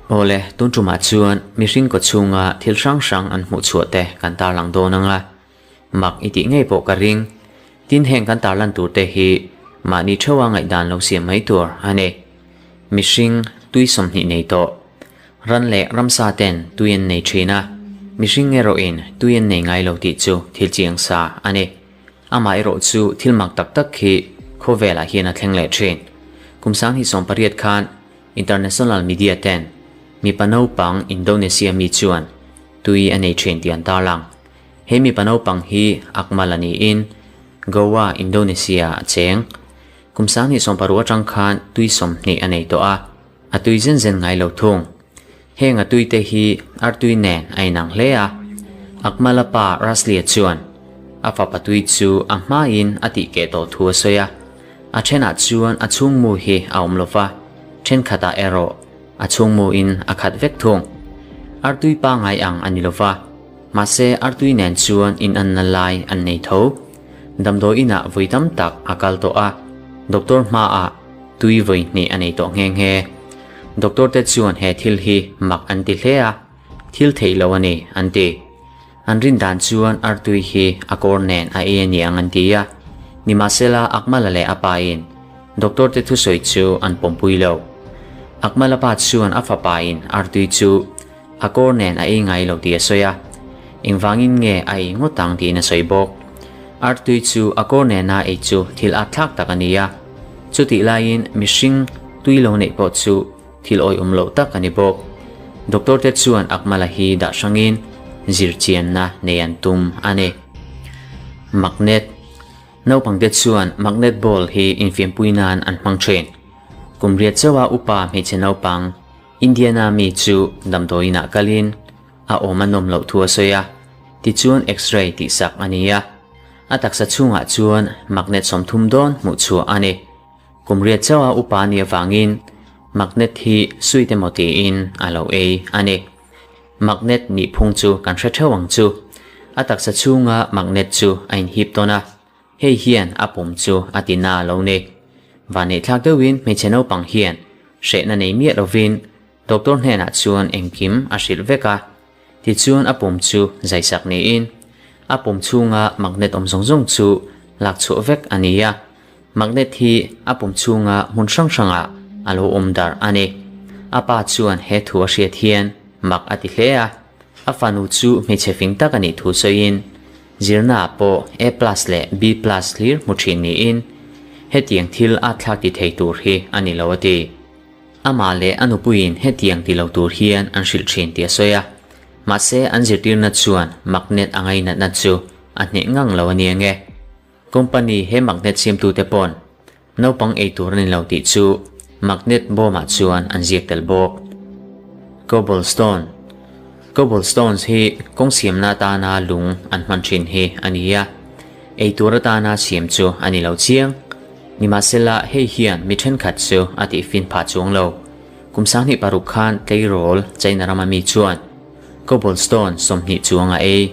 Awle, tun tumah chuan mihring kawchhunga thil hrang hrang an hmuh chhuah te kan tarlang dawn ang a, mak i tih ngei pawh ka ring. Tin heng kan tarlan tur te hi mahni theuha ngaihdan lo siam mai tur a ni. Mihring tui 20 nei tawh. Ran leh ramsa ten tui an nei thin a, mihring erawhin tui an nei ngai lo tih chu thil chiang sa a ni. Amaherawh chu thil mak tak tak hi khawvelah hian a thleng leh thin. Kum 2018 khan International media ten mipa naupang Indonesia mi chuan tui a nei thin tih an tarlang. He mipa naupang hi Akmal a niin Goa, Indonesia a cheng. Kum 2016 atang khan tui 20 a nei tawh a, a tui zen zen ngai lo thung. Heng a tui te hi artui nen a inang hle a. Akmala pa Raslia chuan a fapa tui chu a hmain a tih keh tawh thu a sawi a. A thenah chuan a chhungmu hi a awm lo va, thenkhatah erawh a chhungmuin a khat vek thung. Artui pangai ang a ni lo va, mahse artui nen chuan inanna lai an nei tho. Damdawi inah vawi tam tak a kal tawh a, doctor hmaah tui vawi hnih a nei tawh nghe nghe. Doctor te chuan he thil hi mak an ti hle a, thil theih lo a ni an ti. An rin dan chuan artui hi a kawr nen a ei a niang an ti a, nimahsela Akmala leh a pain doctor te thusawi chu an pawmpui lo. Akmala pa chuan a fapain artui chu a kawr nen a ei ngai lo tih a sawi a, engvangin nge a ei ngawt ang tiin a sawi bawk. Artui chu a kawr nena ei chu thil atthlak tak a ni a, chutih laiin mihring tui lo neih pawh chu thil awihawm loh tak a ni bawk. Doctor te chuan Akmala hi dah hrangin zirchianna nei an tum a ni. Magnet Naupang te chuan magnet ball hi infiampui nan an hmang thin. Kum riat chauha upa hmeichhe naupang Indiana mi chu damdawiinah kalin a awm a nawm loh thu a sawi a, tichuan X-ray tihsak a ni a. A taksa chhungah chuan magnet 30 dawn hmuh chhuah a ni. Kum riat chauha upa a nih avangin magnet hi sweet emaw tiin a lo ei a ni. Magnet nihphung chu kan hre theuh ang chu. A taksa chhunga magnet chu a inhip tawn a, hei hian a pum chu a ti na lo ni. Vaneihthlak deuhin hmeichhe naupang hian hrehna nei miah lovin doctor hnenah chuan engkim a hrilh vek a, tichuan a pum chu zaisak niin a pum chhunga magnet awm zawng zawng chu lak chhuah vek a ni a. Magnet hi a pum chhunga hmun hrang hrangah a lo awm darh a ni. A pa chuan he thu a hriat hian mak a ti hle a, a fanu chu hmeichhe fing tak a nih thu sawiin zirnaah pawh A plus leh B plus hlir hmu thin niin hetiang thil a thlak ti thei tur hi a ni lo a ti. Amah leh a nupuiin hetiang ti lo tur hian an hrilh thin tih a sawi a, mahse an zirtirna chuan magnet a ngainatna chu a hneh ngang lo a ni ange. Company he magnet siamtute pawn naupang ei tur a ni lo tih chu magnet bawmah chuan an ziak tel bawk. Cobblestone Cobblestones hi kawng siamna atana lung an hman thin hi a ni a, ei tur atana siam chu a ni lo chiang. Nimahsela hei hian mi thenkhat chu a tihfin phah chuang lo. Kum 2006 khan tleirawl China rama mi chuan Cobblestone 20 chuang a ei.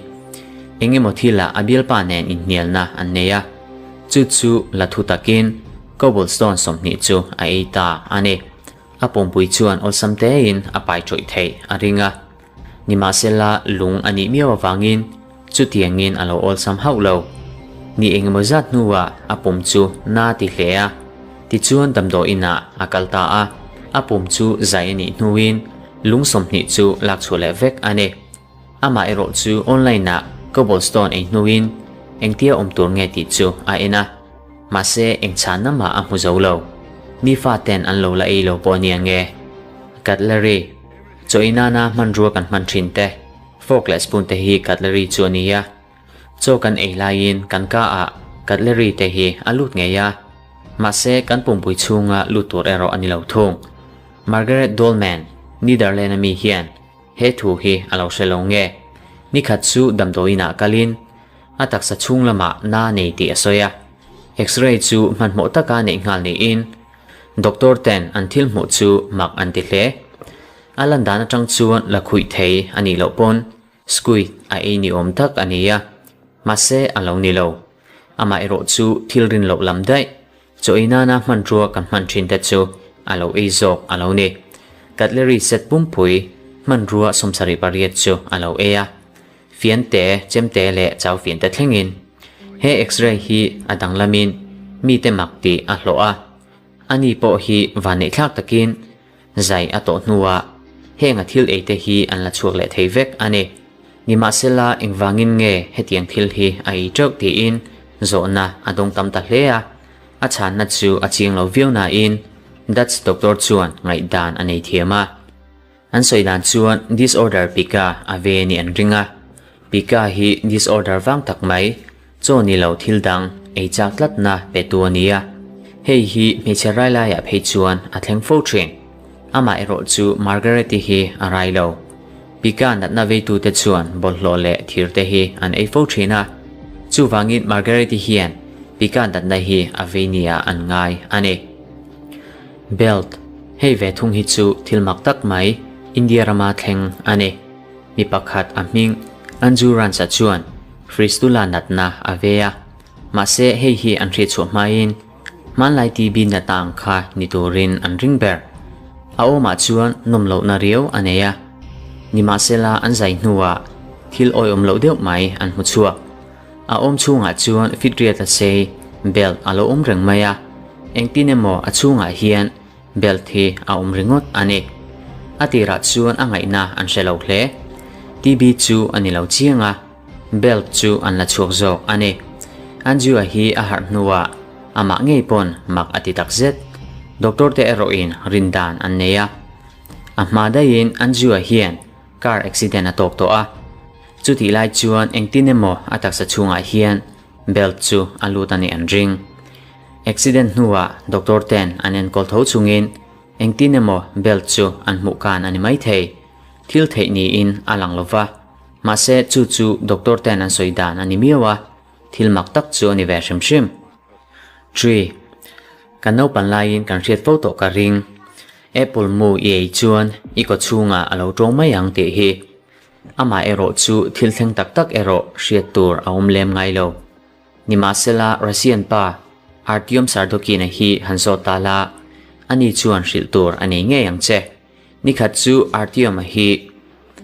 Eng emaw thilah a bialpa nen inhnialna an nei a, chu chu la thu takin cobblestone 20 chu a ei ta a ni. A pumpui chuan awlsam tein a pai tawih theih a ring a. Nimahsela lung a nih miau avangin chutiangin a lo awlsam hauh lo. Ni eng emaw zat hnuah a pum chu na ti hle a, tichuan damdawiinah a kal ta a. A pum chu zai a nih hnuin lung 20 chu lak chhuah leh vek a ni. Amah erawh chu online-ah cobblestone ei hnuin engtia awm tur nge tih chu a en a, mahse eng chhanna mah a hmu zo lo. Mi faten an lo la ei lo pawh a nia nge. Cutlery, Chaw ei nana hmanrua kan hman thin te, fork leh spoon te hi cutlery chu a ni a. Chaw kan ei laiin kan ka ah cutlery te hi a lut ngei a, mahse kan pumpui chhunga lut tur erawh a ni lo thung. Margaret Dolman, Netherland-a mi hian he thu hi a lo hre lo nge. Nikhat chu damdawiinah kalin a taksa chhung lamah na nei tih a sawi a. X-ray chu hmanhmawh taka neih nghal niin doctor ten an thil hmuh chu mak an ti hle. A lan dan atang chuan la khuih thei a nih loh pawn squid a ei ni awm tak a ni a, mahse a lo ni lo. Amah erawh chu thil rin loh lam daih, chaw ei nana hmanrua kan hman thin te chu a lo ei zawk a lo ni. Cutlery set pumpui hmanrua 78 chu a lo ei a, fiante, chemte leh chau fiante thlengin. He X-ray hi a danglamin mite mak tih a hlawh a, ani pawh hi vanneihthlak takin zai a tawh hnuah heng a thil eite hi an la chhuak leh thei vek a ni. Nimahsela engvangin nge hetiang thil hi a ei teuh tiin zawhna a dawng tam ta hle a, a chhanna chu a chiang lo viau nain Dutch doctor chuan ngaihdan a nei thiam a. An sawi dan chuan disorder Pika a ve ni an ring a, Pika hi disorder vang tak mai, chaw ni lo thil dang ei chak tlatna pe tu a ni a, hei hi hmeichhe rai laiah phei chuan a thleng fo thin. Amah erawh chu Margaret-i hi a rai lo. Pika natna veitute chuan bawlhhlawh leh thir te hi an ei fo thin a, chuvangin Margaret-i hian Pika natna hi a vei nia an ngai a ni. Belt, Hei ve thung hi chu thil mak tak mai India rama thleng a ni. Mi pakhat a hming Anju Ransa chuan Fristula natna a ve a, mahse hei hi an hriatchhuah hmain hmanlai TB natna ang kha ni turin an ring ber. A awmah chuan nawm lohna riau a nei a, nimahsela an zai hnuah thil awihawm loh deuh mai an hmu chhuak. A awm chhungah chuan fitriat a sei belt a lo awm reng mai a, engtin emaw a chhungah hian belt hi a awm ringawt a ni. A tirah chuan a ngaihna an hre lo hle. TB chu a ni lo chiang a, belt chu an la chhuak zawk a ni. Anju-a hi a harh hnuah amah ngei pawn mak a ti takzet. Doctor te erawhin rindan an nei a. A hma daihin Anju-a hian car accident a tawk tawh a. Chutih lai chuan engtin emaw a taksa chhungah hian belt chu a lut a nih an ring. Accident hnuah doctor ten an enkawl tho chungin engtin emaw belt chu an hmuh kan a ni maithei. Thil theih niin a lang lo va, mahse chu chu doctor ten an sawi dan a ni miau a, thil mak tak chu a ni ve hrim hrim. Tree, Kan naupan laiin kan hriat fo tawh ka ring. Apple mu i ei chuan i kaw chhungah a lo tawng mai ang tih hi. Amah erawh chu thil thleng tak tak erawh hriat tur a awm lem ngai lo. Nimahsela Russian pa Artyom Sardokina hi han zawt ta la, ani chuan hrilh tur a nei ngei ang che. Nikhat chu Artyom-a hi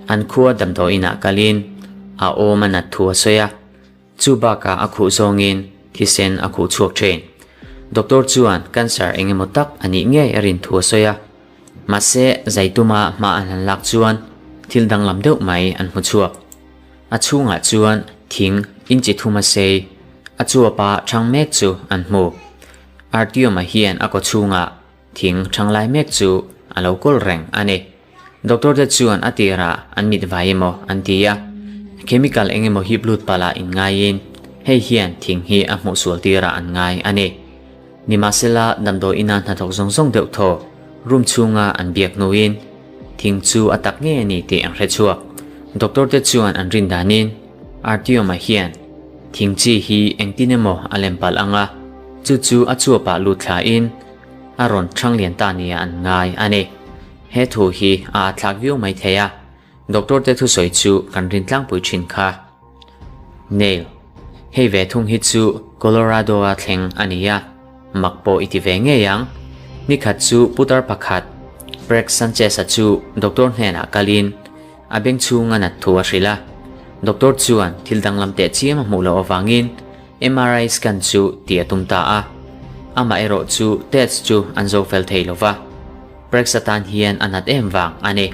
an khua damdawiinah kalin a awm a nat thu a sawi a. Chu bakah a khuh zawngin thisen a khuh chhuak thin. Doctor chuan cancer eng emaw tak a nih ngei a rin thu a sawi a. Mahse, zaituma hma an han lak chuan thil danglam deuh mai an hmu chhuak. A chhungah chuan thing inchi thum a sei, a chuapa thang mek chu an hmu. Artyom-a hian a kaw chhungah Thing thang lai mek chu a lo kawl reng a ni. Doctor te chuan a tirah an mit vai emaw an ti a, chemical eng emaw hip lut palh ah inngaiin hei hian thing hi a hmuh sual tirah an ngai a ni. Nimahsela damdawi ina hnathawk zawng zawng deuh thaw room chhunga an biak hnuin thing chu a tak ngei a ni tih an hre chhuak. Doctor te chuan an rin danin Artyom-a hian thing chi hi engtin emaw a lem palh ang a, chu chu a chuapah lut thlain a rawn thang lian ta nia an ngai a ni. He thu hi a atthlak viau mai thei a, doctor te thusawi chu kan rin tlangpui thin kha. Nail, Hei ve thung hi chu Colorado a thleng a ni a, mak pawh i ti ve ngei ang. Nikhat chu putar pakhat Greg Sanchez-a chu doctor hnenah kalin a beng chhung a nat thu a hrilh a. Doctor chuan thil danglam teh chiam a hmuh loh avangin MRI scan chu tih a tum ta a. Amah erawh chu test chu an zo fel thei lo va. Prex atan hian a nat em vang a ni.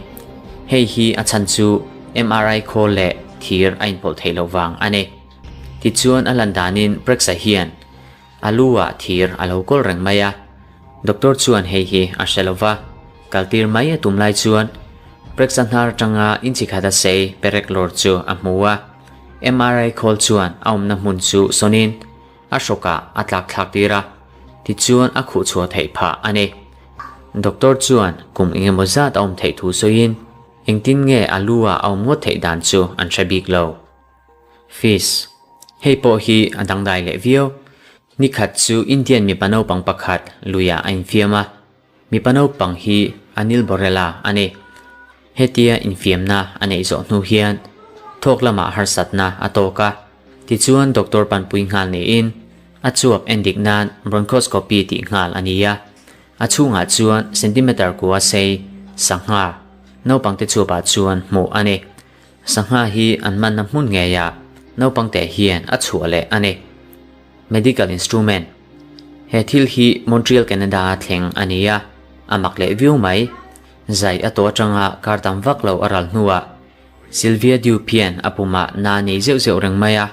Hei hi a chhan chu MRI khawl leh thir a inpawlh theih loh vang a ni. Tichuan a lan danin Prex-a hian a lu ah thir a lo kawl reng mai a. Doctor chuan hei hi a hre lo va, kaltir mai a tum lai chuan Prex-a hnar atanga inchi khat a sei perek lawr chu a hmu a. MRI khawl chuan a awmna hmun chu sawnin a hrawkah a tlak thlak tir a, tichuan a khuh chhuah theih phah a ni. Doctor chuan kum engemaw zat a awm theih thu sawiin engtin nge a lu ah a awm ngawt theih dan chu an hre bik lo. Fish, Hei pawh hi a dangdai leh viau. Nikhat chu Indian mipa naupang pakhat luiah a infiam a. Mipa naupang hi Anil Borella a ni. Hetia infiamna a neih zawh hnu hian thawk lamah harsatna a tawk a, tichuan doctor panpui nghal niin a chuap endik nan bronchoscopy tih nghal a ni a. A chhungah chuan centimeter kua sei Sangha naupangte chhuapah chuan hmuh a ni. Sangha hi an manna hmun ngeiah naupangte hian a chhuah leh a ni. Medical instrument, He thil hi Montreal, Canada-a thleng a ni a, a mak leh viau mai. Zai a tawh atanga kar tam vak lo a ral hnuah Sylvia Dupe hian a pumah na nei zeuh zeuh reng mai a.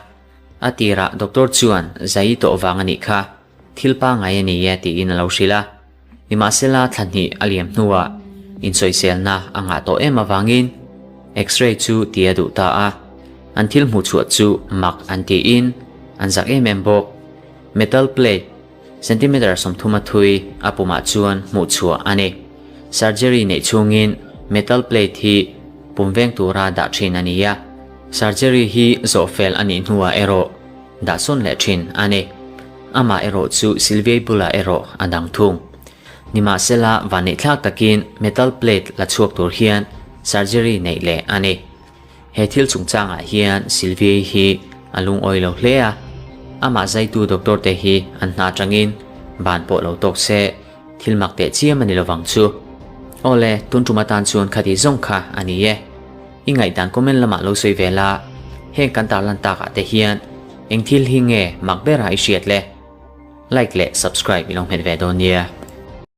A tirah doctor chuan zai i tawh vang a nih kha, thil pangai a ni e tiin a lo hrilh a. Nimahsela thla hnih a liam hnuah insawiselna a ngah tawh em avangin X-ray chu ti a duh ta a, an thil hmuh chhuah chu mak an tiin an zak em em bawk. Metal plate centimeter 30 a thui a pumah chuan hmuh chhuah a ni. Surgery neih chhungin metal plate hi pum veng tura dah thin a ni a, surgery hi zawh fel a nih hnuah erawh dah sawn leh thin a ni. Amah erawh chu Sylviai bulah erawh a dang thung. Nimahsela vanneihthlak takin metal plate la chhuak tur hian surgery neih leh a ni. He thil chungchangah hian Sylviai hi a lungawi lo hle a, amah zaitu doctor te hi an hna atangin ban pawh lo tawk se thil mak teh chiam a ni lovang chu. Awle, tun tum atan chuan khati zawng kha a ni e. I ngaihdan comment lamah lo sawi ve la, heng kan tarlan takah te hian eng thil hi nge mak berah i hriat le? Like leh subscribe i lo hmet ve dawn nia.